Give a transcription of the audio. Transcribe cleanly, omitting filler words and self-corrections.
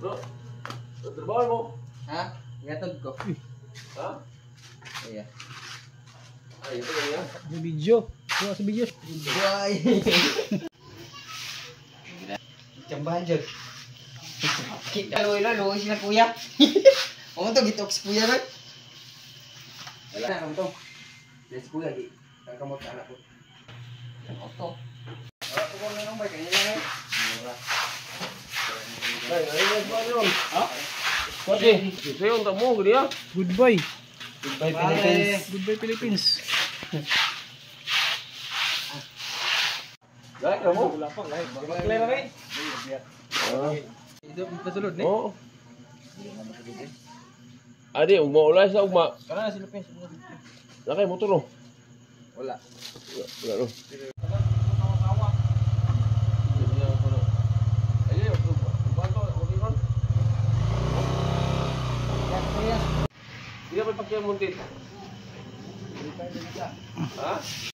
Bro. Trabaho mo. Ha? Gatod ko. Ha? Iya. Ay, ito na yan. Sa video. Kuha sa video. Buhay. Tsambahan dyan. Kita luoy na, luoy sila kuya. Oo to, gitok si kuya ron. Wala na to. Let's kuya, di. Ang kamot anak ko. Oto. Wala ko kung anong ba, kanina lang eh. Mura. Ay, ay, ay, ay, ay. Ha? Pati, ito yung tamo, gini ah. Goodbye. Goodbye, Philippines. Goodbye, Philippines. Dahil ka mo. Ito, pasulod ni. Oo. Adi, ugma ulay sa ugma. Kana na si Lupin. Nakay motor no. Wala. Wala, wala no. Hindi ka pa muntit. Ha?